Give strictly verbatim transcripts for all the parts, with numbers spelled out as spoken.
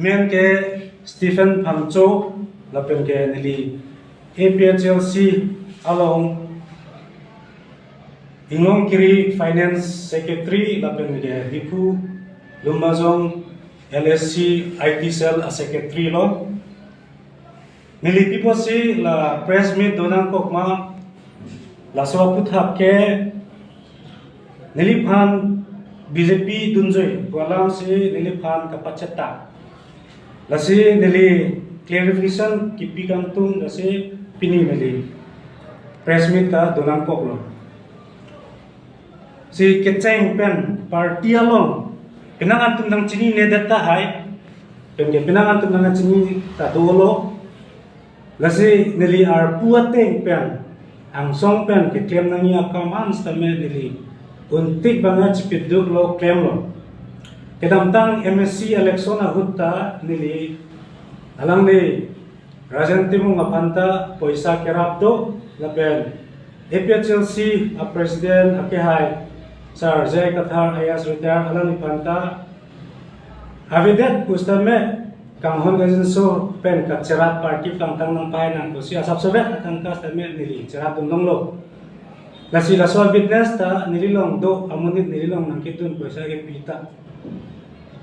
Amen ke Stephen Phangcho, lapen ke neli A P H L C along Inglongkiri Finance Secretary, lapen ke Diphu Lumbajong L S C I T Cell a Secretary lo. Neli pi apotsi la press meet donangkok ma, laso aphuthak ke neliphan B J P dunjui pu alamsi neliphan kapacheta. Lasi neli clarification kipi kangtung, lasi pini neli press meet ta donangkoklo. Si kecheng pen party along penang atum nangchininedet tahai, pen ke penang atum nangchini ta dolo. Lasi neli arpu ateng pen, angsong pen keklem nangji akam an sitame neli untik bang chipiduklo, klemlo. Kedamtang M A C election ahut ta neli alangli Rajen Timung aphan ta poisa kerap do, lapen A P H L C a President akehai Sir J I Kathar I A S retired alangliphan ta avedet pu sitame kanghon kangjinso pen kacherat party plangtang nangpahai nang pusi asap sovet atangka sitame neli cherat dunlonglo. Lasi laso witness ta neli along do, amonit neli along nangkedun poisa kepi ta.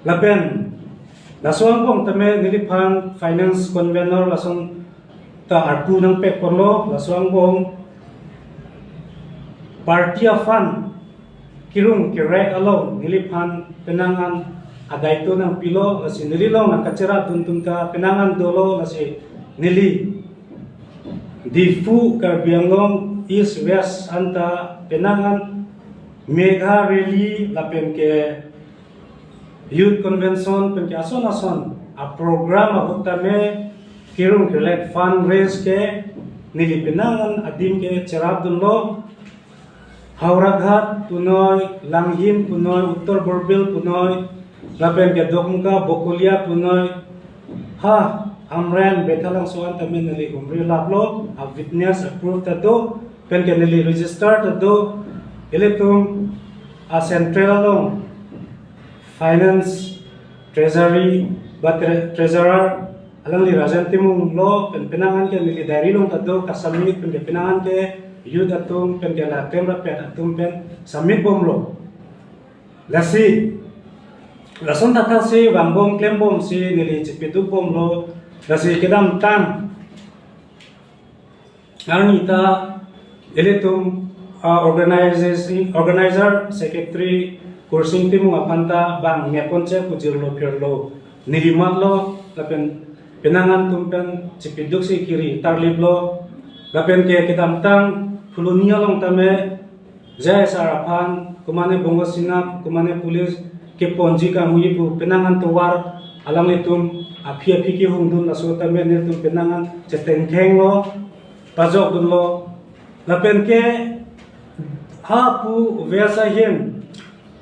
Lapen laso angbong tame neliphan finance convener lason ta arpu nangpekponlo, laso angbong party a fund kirung kerek along neliphan penang an adaito nangpilo, lasi neli along nangkacherat dun atum ta penang an dolo, lasi neli Diphu Karbi Anglong East West anta penang an mega rally lapen ke youth convention pen ke ason ason a program ahut tame kirung kerek fund raise ke neli penang an adim ke cherap dunlo. Howraghat punoi, Langhin punoi, Uttar Borbil punoi, lapen ke Dokmoka, Bokolia punoi, ha, Hamren, Bethalangso an tame neli humri laplo, a witness a proof ta do, pen ke neli register ta do, ilitum a central along finance, treasury, ba tre-, treasurer, alangli Rajen Timung lo, pen penang an ke neli diary along ta do, kasubmit pen ke penang an ke youth atum pen ke la klem rapet atum pen submit bomlo. Lasi lason thakthaksi vangbom klembomsi neli chipidukbomlo. Lasi kedamtang arni ta ilitum, ah, organization, organizer secretary Kursing Timung aphan ta bang nyakonche pujirlo phirlo neli matlo, lapen penang an atum pen chipiduksi kiri tarliplo, lapen ke kedamtang Phuloni along tame J I sir aphan komane Bongo Sena, komane police keponji kanghuji pu penang an tovar alanglitum aphi aphi kehungdun, laso tame nelitum penang an chetengthenglo, pajokdunlo. Lapen ke ha pu West ahin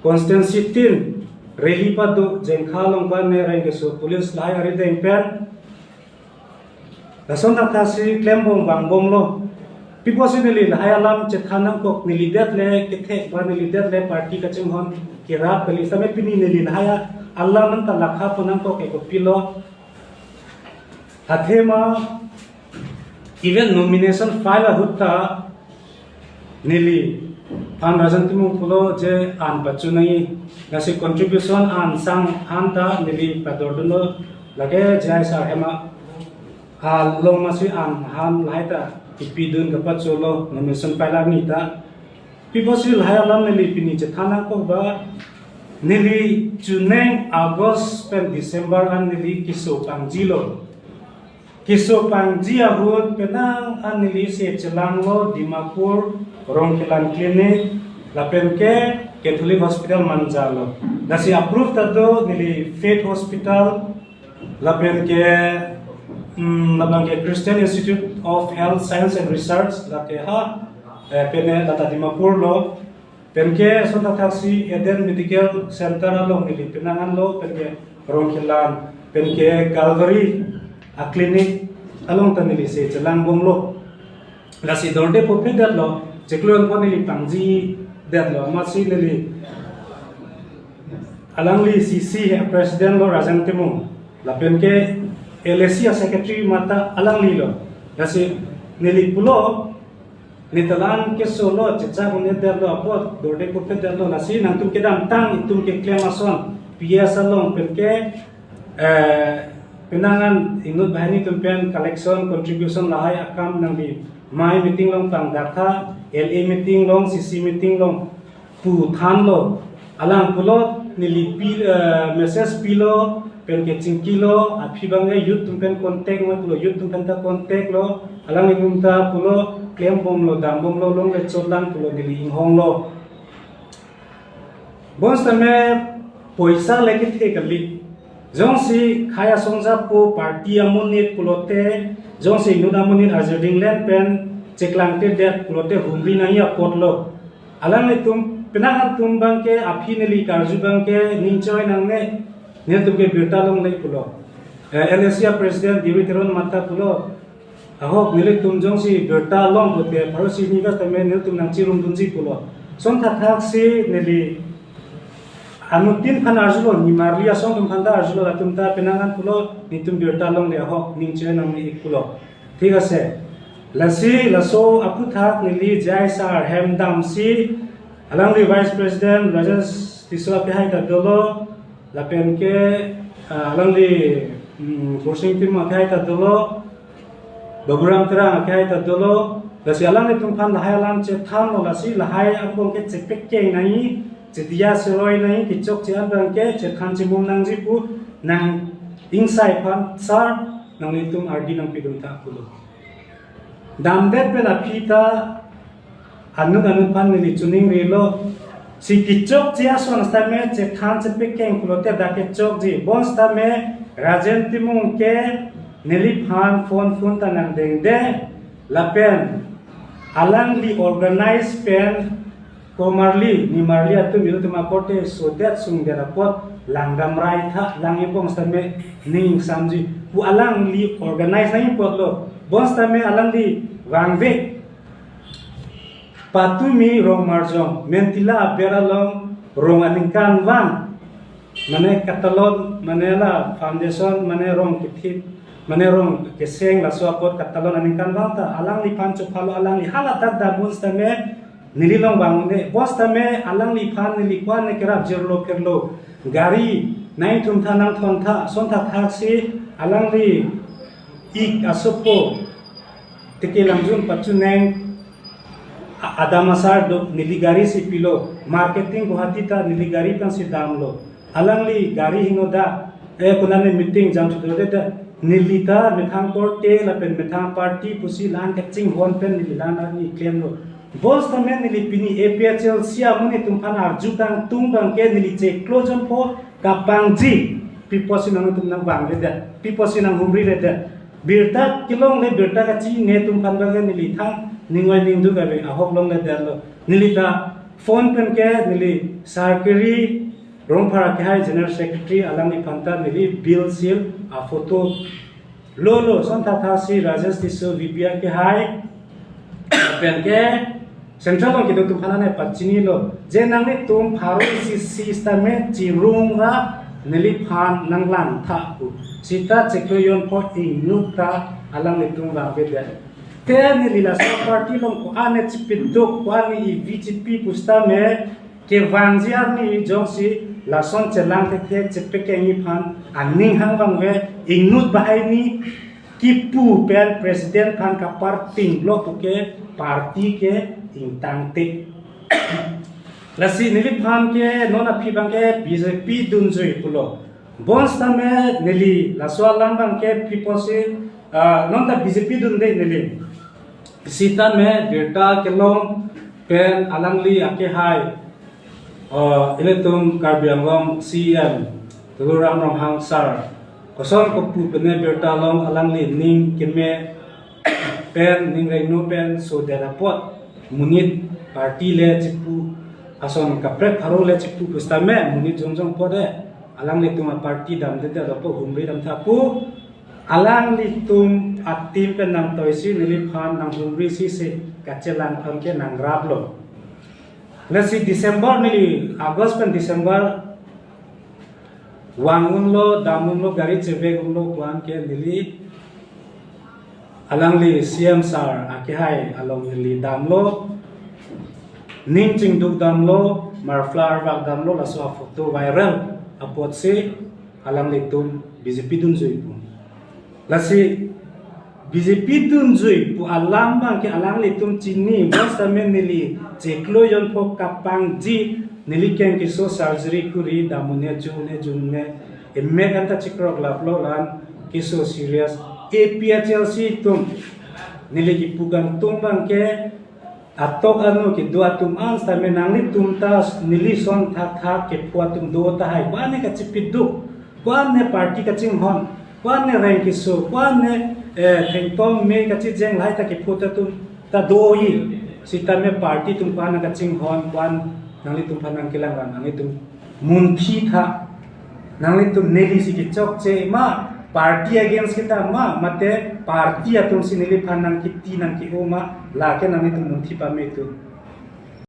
constituency tin rally pado, Jengkha along bane rengkeso police lahai arideng pen lason thakthaksi klembom vangbomlo. Pi apotsi neli lahai alam chethan nangkok, neli det le kethek ba neli det le party kachinghon kerap kali, sitame pini neli lahai alam anta lakha pon nangkok ke kopilo. Athema even nomination file ahut ta neliphan Rajen Timung pulo je an pachunai, lasi contribution an sang an ta neli padordunlo, lake J I sir ahem along masi an han lahai ta kipidun kapacholo nomination file arni ta. Pi apotsi lahai alam neli pini chethan nangkok ba, neli chuning August pen December an neli keso pangjilo. Keso pangji ahut penang an neli se chelanglo Dimapur Rongkhelan Clinic lapen ke Catholic Hospital Manja lo. Lasi a proof ta do, neli Faith Hospital lapen ke, hmm, lapen ke Christian Institute of Health Science and Research, lake ha, eh, pene lata Dimapur lo. Pen ke lason thakthaksi Eden Medical Center along neli penang anlo, pen ke Rongkhelan, pen ke Calvary a clinic along ta neli se chelangbomlo. Lasi dorde popedetlo, chiklo angko neli pangjidetlo, amatsi neli alangli C C president lo Rajen Timung. Lapen ke L A C a-secretary mata alanglilo. Lasi neli pulo, neta la-an kesolo, chechak un-edetlo apot, dorde kopedetlo, lasi nangtum kedamtang itum keklem ason, P S along pen ke, eh, penang an inut banghini atum pen collection, contribution lahai akam nangli mai meeting along pangdak tha, L A meeting along, C C meeting along pu thanlo. Alang pulo, neli pi, eh, message pilo, pen kechingkilo, aphi abang ke youth atum pen contact lo pulo, youth atum pen ta contact lo, alanglitum ta pulo, klembomlo, dambomlo, longle chotlang pulo, neli inghonglo. Bonsitame poisa le kethe kali. Jongsi khei asong japo party amonit pulote, jongsi inut amonit ajerdinglen pen cheklangtedet pulote humri nangji apotlo. Alanglitum, penang atum abang ke, aphi neli karju abang ke, ning choi nangne, nelitum ke birta longle pulo. Eh, L A C a-president Devi Teron mata pulo, ahok nelitum jongsi birta long pulote, pharo isi hini bas tame nelitum nangchirumdunji pulo. Ason thakthaksi neli anuttin aphan arjulo, nimarli asong atum aphan ta arjulo, latum ta penang an pulo, netum birta longle ahok, ning choi nangne ik pulo. Thik ase. Lasi laso aphuthak neli J I sir hem damsi, alangli Vice President Rajesh Tisso akehai ta dolo, lapen ke, ah, alangli, mm, Borsing Timung akehai ta dolo, Baburam Terang akehai ta dolo, lasi alanglitum aphan lahai alam chethanlo, lasi lahai angbong ke chepekeng nangji, chediya seroi nangji, kechokche an abang ke chethan chemum nangji pu nang ingsai aphan sir nanglitum ardi nangpidun tha pulo. Damdet pen aphi ta anut anut aphan neli chiningrilo. Si kechokche ason sitame chethan chepekeng pulote dak kechokji. Bonsitame Rajen Timung ke neliphan phone phone ta nangdengde. Lapen alangli organize pen komarli, nimarli atum, ilitum akorte sodet sungdet apot lang damrai tha, lang ibong sitame ning samji pu alangli organize nangji apotlo. Bonsitame alangli vangve patumi rong marjong, Mentila aber along rong aningkanvang, mane katalon, mane la foundation, mane rong kethip, mane rong keseng, laso apot katalon aningkanvang ta alangliphan chophalo, alangli hala dak damun sitame neli along vang un-e. Bonsitame alangliphan neli ko-an ne kerap jirlo pherlo, gari nangthum tha nangthon tha, ason thakthaksi alangli ik asopo Tiki Lamjun Pachuneng a-, adam asar do, neli gari si pilo, marketing Guwahati ta neli gari pen si damlo. Alangli gari hingno da, eh, konane meeting jam chudo de da, neli ta methang korte lapen methang party pusi la-an kachinghon pen neli la-an arni klemlo. Bonsitame neli pini A P H L C amonit atum aphan arjutang tung abang ke neli cheklo jonpo kapangji, pi apotsi nangtum nangvangledet, pi apotsi nanghumriledet. Birta kelongle, birta kachini atum aphan abang ke neli thang ning oi ning duk ave, ahok longledetlo. Neli ta phone pen ke neli Sar Kiri Rongphar akehai General Secretary alangliphan ta neli bill seal aphoto lolo. Ason thakthaksi Rajesh Tisso V P akehai pen ke Central along kedo atum aphan ne pachinilo, je nanglitum pharo isi sitame chirung ra neliphan nanglang tha pu. Sita cheklo jonpo ingnuk ta alanglitum vangvedet. Te neli laso party along ko-an ne chipiduk, ko-an ne ivi chipi pusitame kevangji arni jongsi lason chelang thekthe chepekengji aphan aning hang vangve, ingnuk banghini kipu pen president aphan kaparting lo puke party ke ingtangte. Lasi neliphan ke non aphi abang ke B J P dunjui pulo. Bonsitame neli laso alam abang ke pi apotsi, ah, non ta B J P dunde neli. Sitame birta kelong pen alangli akehai, ah, ilitum Karbi Anglong C E M Tuliram Ronghang sir koson kopu pen ne birta along alangli ning keme pen ning rengno pen sodet apot, monit party le chipu ason kaprek pharo le chipu pusitame monit jongjong apot de alanglitum aparty damdedet apot humri dam tha pu, alanglitum a-team pen nangtoisi neliphan nanghumrisi si kachelang aphan ke nangraplo. Lasi December neli, August pen December vang unlo, dam unlo, gari chevek unlo pu-an ke neli alangli C M sir akehai along neli damlo, ning chingduk damlo, muffler vak damlo, laso a-photo viral apotsi alanglitum B J P dunjui pu. Lasi B J P dunjui pu alam abang ke alanglitum chini, bas tame neli chiklo jonpho kapangji, neli keng keso surgery kuri, dam un-e, ju un-e, ju un-e, emek anta chikroklaplo, la-an keso serious. A P H L C atum, neli kipu kangtung abang ke, atok anu kedo atum an sitame nanglitum ta neli ason thakthak kepho atum do tahai, ko-an ne kachipiduk, ko-an ne party kachinghon, ko-an ne reng keso, ko-an ne, eh, thengtom me kachijeng lahai ta kepho ta atum ta doji. Sitame party atum ko-an kachinghon, ko-an nanglitum aphan nangkelang ra, nanglitum munthi tha. Nanglitum neli si kechokche ma, party against kita ma, mate party atum si neliphan nangkiti nangke-o ma, lake nanglitum munthi pame atum.